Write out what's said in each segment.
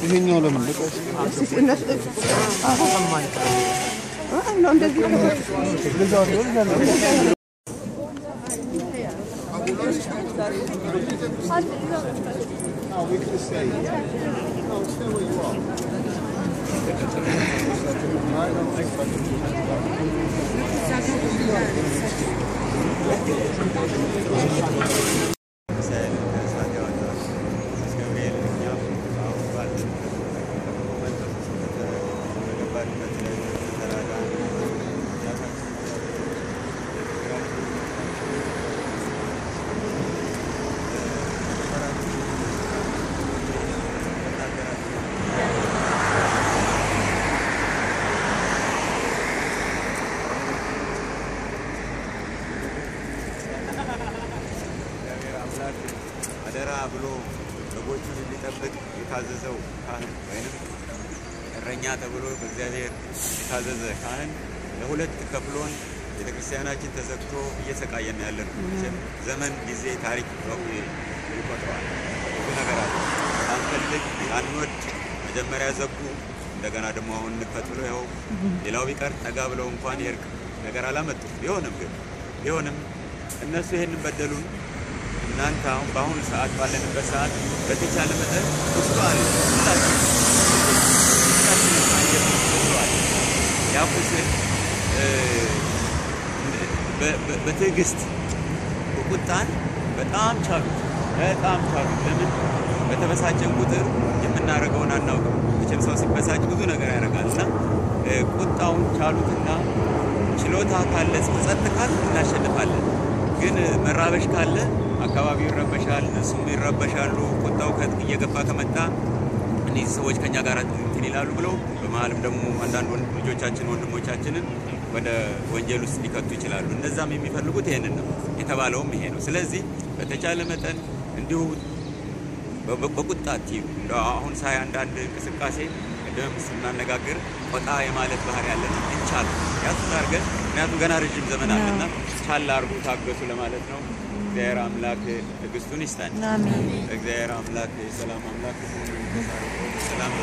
ይሄኛው ለምን አደራ ብሎ በጎቹን እንዲጠብቅ የታዘዘው ካህን ወይንም እረኛ ተብሎ በእግዚአብሔር የታዘዘ ካህን ለሁለት ከፍሎን ቤተክርስቲያናችን ተዘግቶ እየሰቃየን ያለ ነው። ዘመን ጊዜ ታሪክ ይቆጥረዋል። ብዙ ነገር አለ። አንፈልግ አንወድ መጀመሪያ ዘጉ፣ እንደገና ደግሞ አሁን እንክፈት ብሎ ይኸው ሌላው ቢቀር ጠጋ ብለው እንኳን የእርቅ ነገር አላመጡም። ቢሆንም እነሱ ይሄንን በደሉን። እናንተ አሁን በአሁኑ ሰዓት ባለንበት ሰዓት በተቻለ መጠን ቁስሉ አለ፣ ሁላችንም አንጀት ቁስሉ አለ። ያ ቁስል በትዕግስት ቁጣን በጣም ቻሉት፣ በጣም ቻሉት። ለምን በተበሳጨን ቁጥር የምናደርገውን አናውቅም። መቼም ሰው ሲበሳጭ ብዙ ነገር ያደርጋል እና ቁጣውን ቻሉትና ችሎታ ካለ ጸጥ ካለ እናሸንፋለን። ግን መራበሽ ካለ አካባቢው ይረበሻል፣ እነሱም ይረበሻሉ። ቁጣው እየገፋ ከመጣ እነዚህ ሰዎች ከኛ ጋር እንትን ይላሉ ብለው በመሀልም ደግሞ አንዳንድ ልጆቻችን ወንድሞቻችንን ወደ ወንጀል ውስጥ ሊከቱ ይችላሉ። እነዛም የሚፈልጉት ይሄንን ነው፣ የተባለውም ይሄ ነው። ስለዚህ በተቻለ መጠን እንዲሁ በቁጣ አትሂዱ። እንደው አሁን ሳይ አንዳንድ እንቅስቃሴ ቅድም ስናነጋግር ቆጣ የማለት ባህሪ ያለን እንቻል ያዝ አድርገን፣ ምክንያቱም ገና ረዥም ዘመን አለና ቻል አድርጉ፣ ታገሱ ለማለት ነው። እግዚአብሔር አምላክ ትዕግስቱን ይስጠን። እግዚአብሔር አምላክ የሰላም አምላክ ሰላም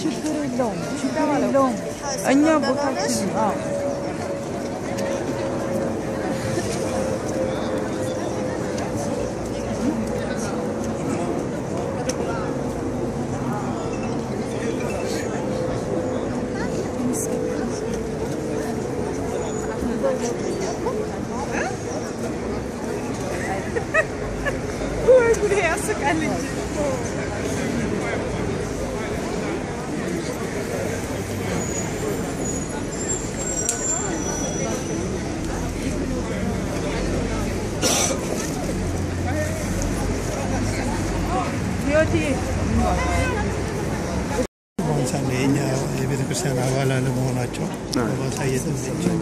ችግር የለውም፣ ችግር የለውም። እኛ ቦታችን አዎ ወይ ጉዴ ያስቃል እንጂ። ህይወትዬ በአሁን ሰዓት የእኛ የቤተ ክርስቲያን አባል አለመሆናቸው በማሳየት እንዲቻል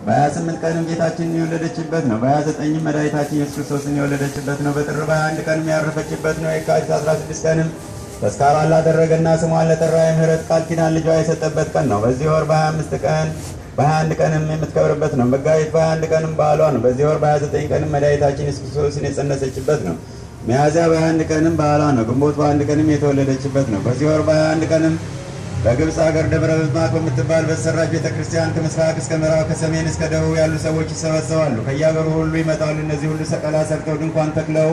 በ28 ቀንም ጌታችንን የወለደችበት ነው። በ29ም መድኃኒታችን ኢየሱስ ክርስቶስን የወለደችበት ነው። በጥር በ21 ቀንም ያረፈችበት ነው። የካቲት 16 ቀንም ተስካሯን ላደረገና ስሟን ለጠራ የምህረት ቃል ኪዳን ልጇ የሰጠበት ቀን ነው። በዚህ ወር በ25 ቀን በ21 ቀንም የምትከብርበት ነው። መጋቢት በ21 ቀንም በዓሏ ነው። በዚህ ወር በ29 ቀንም መድኃኒታችን ኢየሱስ ክርስቶስን የጸነሰችበት ነው። ሚያዝያ በ21 ቀንም በዓሏ ነው። ግንቦት በ1 ቀንም የተወለደችበት ነው። በዚህ ወር በ21 ቀንም በግብፅ ሀገር ደብረ ምጥማቅ በምትባል በተሰራች ቤተ ክርስቲያን ከምስራቅ እስከ ምዕራብ ከሰሜን እስከ ደቡብ ያሉ ሰዎች ይሰበሰባሉ። ከየሀገሩ ሁሉ ይመጣሉ። እነዚህ ሁሉ ሰቀላ ሰርተው ድንኳን ተክለው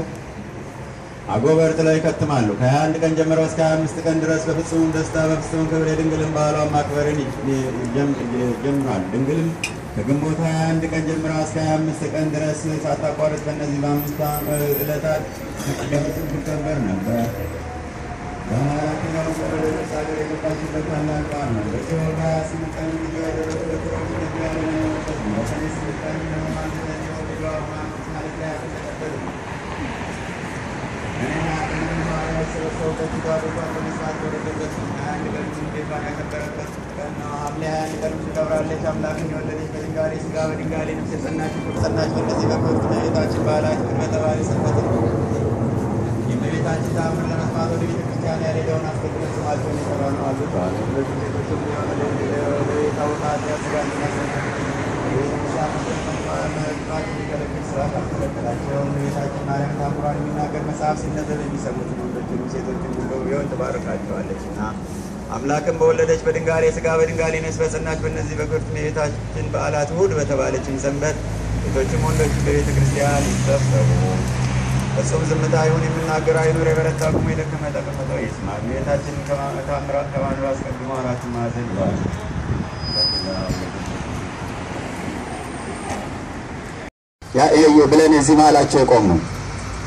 አጎበር ጥለው ይከትማሉ። ከ21 ቀን ጀምረው እስከ 25 ቀን ድረስ በፍጹም ደስታ በፍጹም ክብር የድንግልን በዓሏን ማክበርን ይጀምራሉ። ድንግልም ከግንቦት 21 ቀን ጀምራ እስከ 25 ቀን ድረስ ሳታቋርጥ በእነዚህ በአምስቱ ዕለታት በፍጹም ትከበር ነበር። በአራተኛው ቀን ወደ ግብፅ ሀገር የገባችበት ታላቅ በዓል ነው። በዚህ ወር በ28 ቀን ልጇ የደረሰበት ረቡዕ ያለመሆንበት ነው። በሰኔ 8 ቀን ለሕማማት ልጇ ማለት ላይ ያጠለቀበት ነው። እኔና ቀንም ሐዋርያት የተሰበሰቡበት ፊቷ በመስራት የወረደበት ነው። 21 ቀን ቤቷን ያከበረበት ቀን ነው። ሐምሌ 21 ቀንም ትከብራለች። አምላክን የወለደች በድንጋሌ ሥጋ በድንጋሌ ነፍስ የጸናች በእነዚህ በክብርት እመቤታችን በዓላት እሑድ በተባለ ሰንበት ነው። የእመቤታችን ተአምር ለመስማት ወደ ቤተ ክርስቲያን ያልሄደውን አስቀድመን ስማቸውን የጠራነው አዝተዋል። ወንዶችም ሴቶችም ቢሆን ወደ የታወቀ ኃጢአት ሥጋ መግባት የሚከለክል ሥርዓት አልከለከላቸውም። እመቤታችን ማርያም ታምሯን የሚናገር መጽሐፍ ሲነበብ የሚሰሙትን ወንዶችንም ሴቶችን ሁሉ ቢሆን ትባርካቸዋለች እና አምላክን በወለደች በድንጋሌ ሥጋ በድንጋሌ ነፍስ በጸናች በእነዚህ በክብርት እመቤታችን በዓላት እሑድ በተባለችም ሰንበት ሴቶችም ወንዶችም በቤተ ክርስቲያን ይሰብሰቡ። ፍጹም ዝምታ ይሁን፣ የሚናገር አይኑር፣ የበረታ ቁሞ የደከመ ተቀምጦ ይስማ። እመቤታችንን ታምራት ከማኖር አስቀድሞ አራቱን ማዕዘን ይሏል። ብለን እዚህ መሀላቸው የቆም ነው።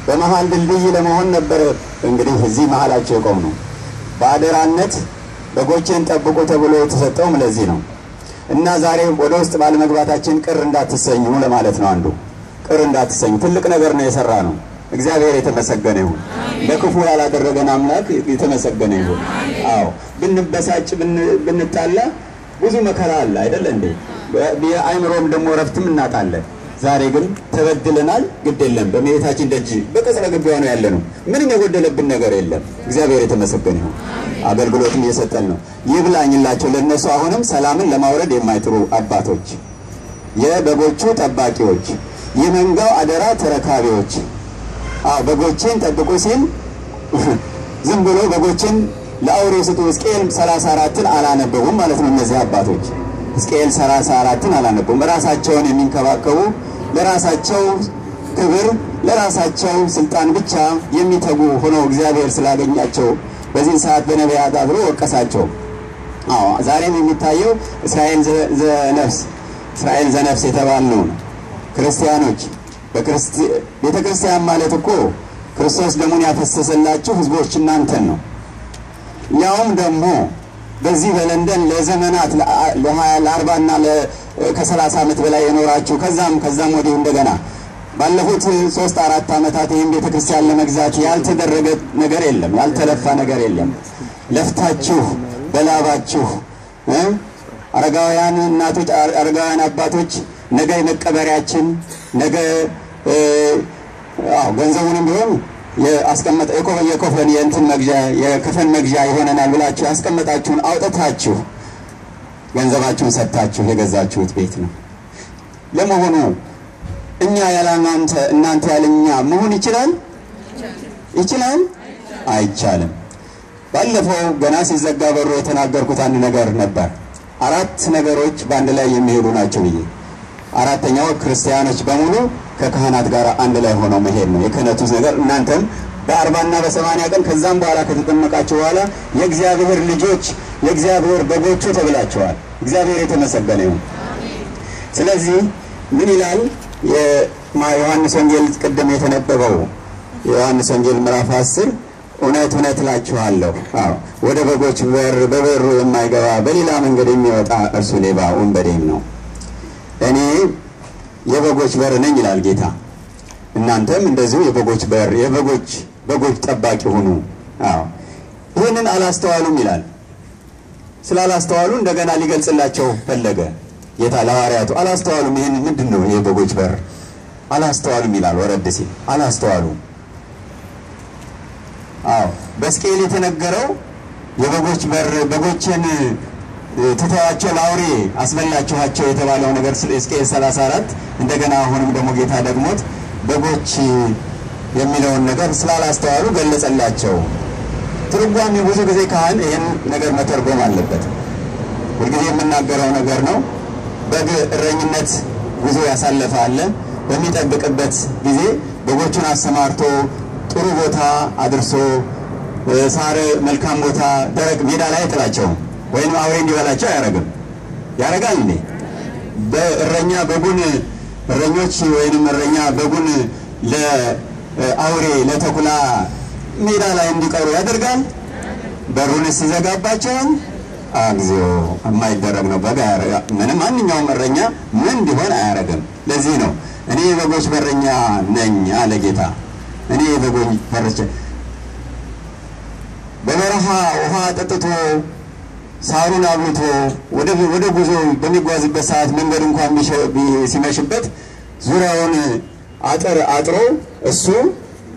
በመሀል ድልድይ ለመሆን ነበር እንግዲህ እዚህ መሀላቸው የቆም ነው። በአደራነት በጎቼን ጠብቁ ተብሎ የተሰጠውም ለዚህ ነው እና ዛሬ ወደ ውስጥ ባለመግባታችን ቅር እንዳትሰኙ ለማለት ነው። አንዱ ቅር እንዳትሰኙ ትልቅ ነገር ነው የሰራ ነው። እግዚአብሔር የተመሰገነ ይሁን። ለክፉ ያላደረገን አምላክ የተመሰገነ ይሁን። አዎ ብንበሳጭ ብንጣላ ብዙ መከራ አለ አይደለ እንዴ? የአእምሮም ደግሞ እረፍትም እናጣለን። ዛሬ ግን ተበድለናል፣ ግድ የለም። በእመቤታችን ደጅ በቅጽረ ግቢዋ ነው ያለ ነው። ምንም የጎደለብን ነገር የለም። እግዚአብሔር የተመሰገነ ይሁን። አገልግሎትም እየሰጠን ነው። ይብላኝላቸው ለእነሱ አሁንም ሰላምን ለማውረድ የማይጥሩ አባቶች፣ የበጎቹ ጠባቂዎች፣ የመንጋው አደራ ተረካቢዎች። አዎ በጎቼን ጠብቁ ሲል ዝም ብሎ በጎችን ለአውሬ ስጡ ሕዝቅኤል 34ን አላነበቡም ማለት ነው እነዚህ አባቶች። ሕዝቅኤል 34ን አላነቡም። ራሳቸውን የሚንከባከቡ ለራሳቸው ክብር ለራሳቸው ስልጣን ብቻ የሚተጉ ሆነው እግዚአብሔር ስላገኛቸው በዚህ ሰዓት በነቢያት አድሮ ወቀሳቸው። አዎ ዛሬም የሚታየው እስራኤል ዘነፍስ እስራኤል ዘነፍስ የተባልነው ነው። ክርስቲያኖች ቤተክርስቲያን ማለት እኮ ክርስቶስ ደሙን ያፈሰሰላችሁ ህዝቦች እናንተን ነው። ያውም ደግሞ በዚህ በለንደን ለዘመናት ለ20 ለ40 እና ከ30 ዓመት በላይ የኖራችሁ ከዛም ወዲህ እንደገና ባለፉት 3-4 ዓመታት ይህን ቤተክርስቲያን ለመግዛት ያልተደረገ ነገር የለም፣ ያልተለፋ ነገር የለም። ለፍታችሁ በላባችሁ አረጋውያን እናቶች፣ አረጋውያን አባቶች ነገ መቀበሪያችን ነገ አዎ ገንዘቡንም ቢሆን ያስቀመጠ የኮፈን የእንትን መግዣ የከፈን መግዣ ይሆነናል ብላችሁ ያስቀመጣችሁን አውጥታችሁ ገንዘባችሁን ሰጥታችሁ የገዛችሁት ቤት ነው። ለመሆኑ እኛ ያላናንተ እናንተ ያለኛ መሆን ይችላል? ይችላል? አይቻልም። ባለፈው ገና ሲዘጋ በሩ የተናገርኩት አንድ ነገር ነበር። አራት ነገሮች በአንድ ላይ የሚሄዱ ናቸው ብዬ አራተኛው ክርስቲያኖች በሙሉ ከካህናት ጋር አንድ ላይ ሆነው መሄድ ነው። የክህነቱ ነገር እናንተም በ40 እና በ80 ቀን ከዛም በኋላ ከተጠመቃችሁ በኋላ የእግዚአብሔር ልጆች የእግዚአብሔር በጎቹ ተብላችኋል። እግዚአብሔር የተመሰገነ ይሁን። ስለዚህ ምን ይላል የዮሐንስ ወንጌል ቅድም የተነበበው የዮሐንስ ወንጌል ምዕራፍ 10 እውነት እውነት እላችኋለሁ፣ አዎ ወደ በጎች በር በበሩ የማይገባ በሌላ መንገድ የሚወጣ እርሱ ሌባ ወንበዴም ነው። እኔ የበጎች በር ነኝ ይላል ጌታ። እናንተም እንደዚሁ የበጎች በር የበጎች በጎች ጠባቂ ሁኑ። አዎ ይሄንን አላስተዋሉም ይላል። ስላላስተዋሉ እንደገና ሊገልጽላቸው ፈለገ ጌታ ለሐዋርያቱ። አላስተዋሉም። ይሄን ምንድነው የበጎች በር አላስተዋሉም ይላል። ወረድ ሲል አላስተዋሉም። አዎ በሕዝቅኤል የተነገረው የበጎች በር በጎችን ትተዋቸው ለአውሬ አስበላችኋቸው የተባለው ነገር ሕዝቅኤል 34 እንደገና አሁንም ደግሞ ጌታ ደግሞት በጎች የሚለውን ነገር ስላላስተዋሉ ገለጸላቸው። ትርጓሜ ብዙ ጊዜ ካህን ይሄን ነገር መተርጎም አለበት። ሁልጊዜ የምናገረው ነገር ነው። በግ እረኝነት ጉዞ ያሳለፈ አለ። በሚጠብቅበት ጊዜ በጎቹን አሰማርቶ ጥሩ ቦታ አድርሶ ሳር መልካም ቦታ ደረቅ ሜዳ ላይ አይጥላቸውም፣ ወይንም አውሬ እንዲበላቸው አያረግም። ያረጋል እንዴ? በእረኛ በጉን እረኞች ወይንም እረኛ በጉን ለአውሬ ለተኩላ ሜዳ ላይ እንዲቀሩ ያደርጋል? በሩንስ ይዘጋባቸዋል? እግዚኦ የማይደረግ ነው። በጋ ምንም ማንኛውም እረኛ ምን ቢሆን አያረግም። ለዚህ ነው እኔ የበጎች በረኛ ነኝ አለ ጌታ። እኔ የበጎች በረኛ በበረሃ ውሃ ጠጥቶ ሳሩን አብልቶ ወደ ጉዞ በሚጓዝበት ሰዓት መንገድ እንኳን ሲመሽበት ዙሪያውን አጥር አጥሮ እሱ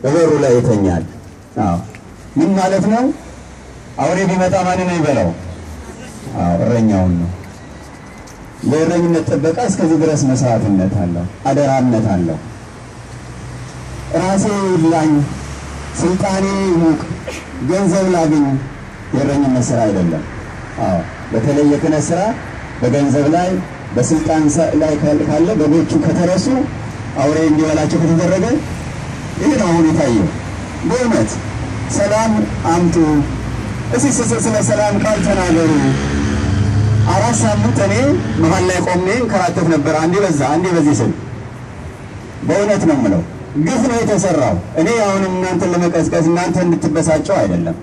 በበሩ ላይ ይተኛል። አዎ ምን ማለት ነው? አውሬ ቢመጣ ማንን ነው የሚበላው? አዎ እረኛውን ነው። ለእረኝነት ጥበቃ እስከዚህ ድረስ መስዋዕትነት አለው፣ አደራነት አለው። ራሴ ይብላኝ፣ ስልጣኔ ይሙቅ፣ ገንዘብ ላግኝ የእረኝነት ስራ አይደለም። አዎ በተለይ የክህነት ስራ በገንዘብ ላይ በስልጣን ላይ ካለ በጎቹ ከተረሱ አውሬ እንዲበላቸው ከተደረገ ይሄ ነው አሁን የታየው። በእውነት ሰላም አምጡ፣ እስኪ ስለ ሰላም ቃል ተናገሩ። 4 ሳምንት እኔ መሀል ላይ ቆሜ እንከራተት ነበር፣ አንዴ በዛ አንዴ በዚህ ስል። በእውነት ነው የምለው ግፍ ነው የተሰራው። እኔ አሁንም እናንተን ለመቀስቀስ እናንተ እንድትበሳጨው አይደለም፣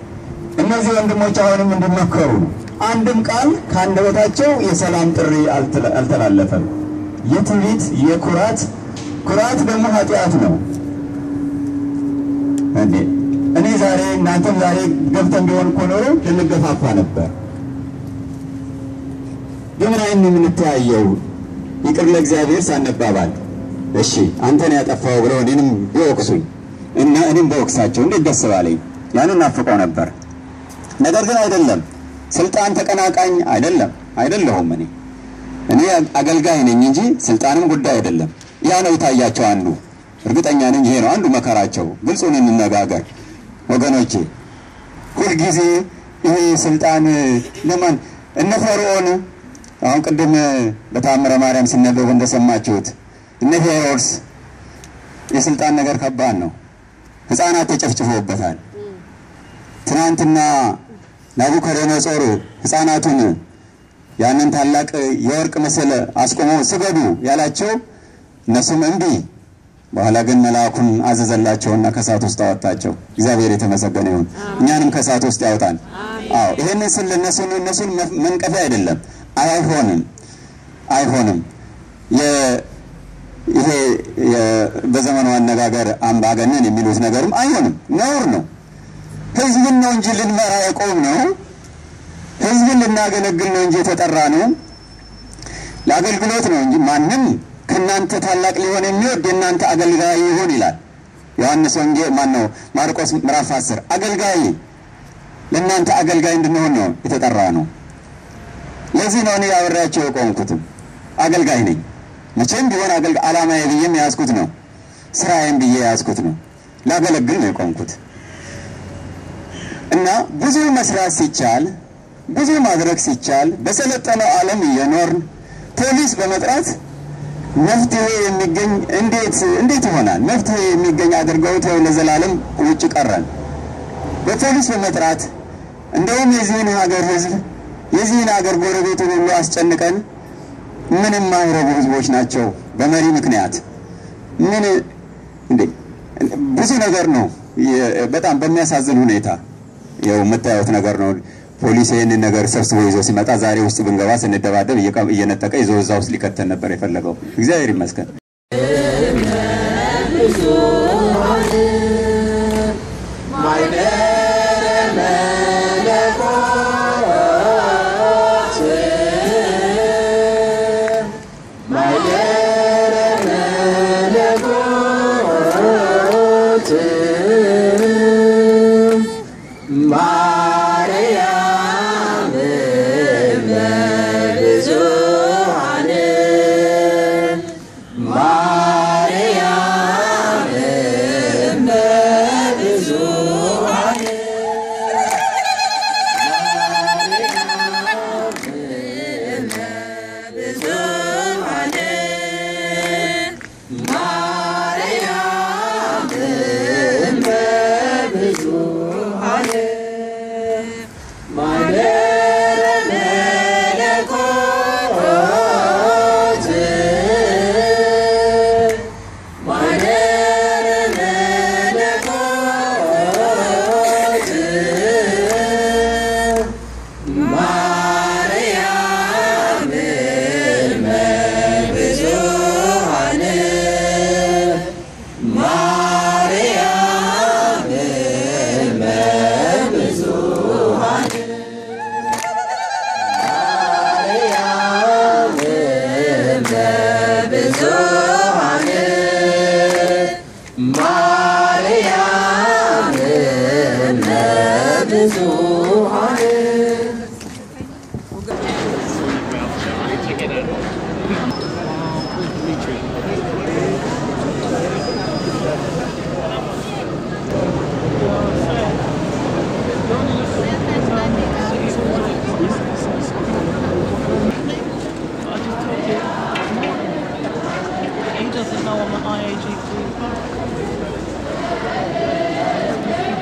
እነዚህ ወንድሞች አሁንም እንዲመከሩ ነው። አንድም ቃል ካንደበታቸው የሰላም ጥሪ አልተላለፈም። የትዕቢት የኩራት ኩራት ደግሞ ኃጢአት ነው እንዴ! እኔ ዛሬ እናንተም ዛሬ ገብተን ቢሆን እኮ ኖሮ ልንገፋፋ ነበር። በምን አይነት ነው የምንተያየው? ይቅር ለእግዚአብሔር ሳንባባል እሺ አንተን ያጠፋው ብለው እኔንም ቢወቅሱኝ እና እኔም በወቅሳቸው እንዴት ደስ ባለኝ። ያንን ናፍቀው ነበር። ነገር ግን አይደለም፣ ስልጣን ተቀናቃኝ አይደለም አይደለሁም። እኔ አገልጋይ ነኝ እንጂ ስልጣንም ጉዳይ አይደለም። ያ ነው የታያቸው አንዱ። እርግጠኛ ነኝ ይሄ ነው አንዱ መከራቸው። ግልጹን እንነጋገር ወገኖቼ። ሁልጊዜ ይሄ ስልጣን ለማን? እነ ፈርዖን አሁን ቅድም በተአምረ ማርያም ሲነበብ እንደሰማችሁት እነ ሄሮድስ የስልጣን ነገር ከባድ ነው። ህፃናት ተጨፍጭፈውበታል። ትናንትና ናቡከደነጾር ህፃናቱን ያንን ታላቅ የወርቅ ምስል አስቆሞ ስገዱ ያላቸው እነሱም እምቢ። በኋላ ግን መልአኩን አዘዘላቸውና ከእሳት ውስጥ አወጣቸው። እግዚአብሔር የተመሰገነ ይሁን። እኛንም ከእሳት ውስጥ ያውጣን። አዎ ይሄንን ስል እነሱን መንቀፊያ አይደለም። አይሆንም አይሆንም። ይሄ በዘመኑ አነጋገር አምባገነን የሚሉት ነገርም አይሆንም፣ ነውር ነው። ህዝብን ነው እንጂ ልንመራ የቆም ነው። ህዝብን ልናገለግል ነው እንጂ የተጠራ ነው። ለአገልግሎት ነው እንጂ ማንም ከናንተ ታላቅ ሊሆን የሚወድ የናንተ አገልጋይ ይሁን ይላል ዮሐንስ ወንጌል ማነው ማርቆስ ምዕራፍ 10። አገልጋይ ለናንተ አገልጋይ እንድንሆን ነው የተጠራ ነው። ለዚህ ነው እኔ አብሬያቸው የቆምኩትም አገልጋይ ነኝ። መቼም ቢሆን አገልጋይ ዓላማዬ ብዬም የያዝኩት ነው፣ ስራዬም ብዬ የያዝኩት ነው። ላገለግል ነው የቆምኩት። እና ብዙ መስራት ሲቻል ብዙ ማድረግ ሲቻል በሰለጠነው ዓለም እየኖርን ፖሊስ በመጥራት መፍትሄ የሚገኝ እንዴት ይሆናል? መፍትሄ የሚገኝ አድርገው ተው ለዘላለም ውጭ ቀረን። በፖሊስ በመጥራት እንደውም የዚህን ሀገር ህዝብ የዚህን ሀገር ጎረቤቱን ሁሉ አስጨንቀን ምንም ማይረቡ ህዝቦች ናቸው በመሪ ምክንያት ምን እንዴ ብዙ ነገር ነው። በጣም በሚያሳዝን ሁኔታ ያው የምታዩት ነገር ነው። ፖሊስ ይሄንን ነገር ሰብስቦ ይዞ ሲመጣ ዛሬ ውስጥ ብንገባ ስንደባደብ እየነጠቀ ይዞ እዛ ውስጥ ሊከተን ነበር የፈለገው። እግዚአብሔር ይመስገን።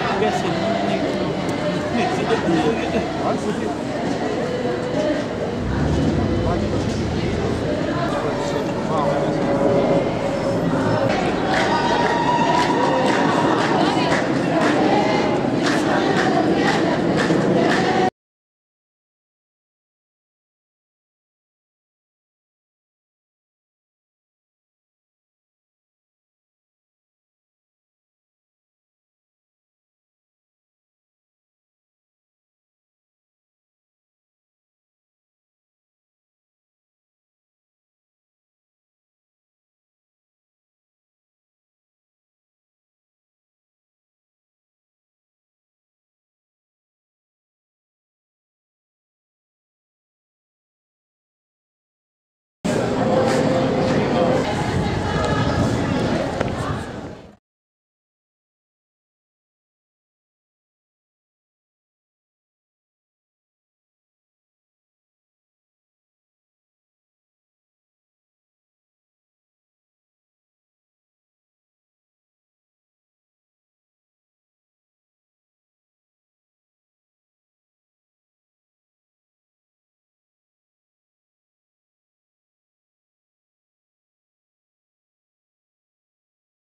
I'm guessing.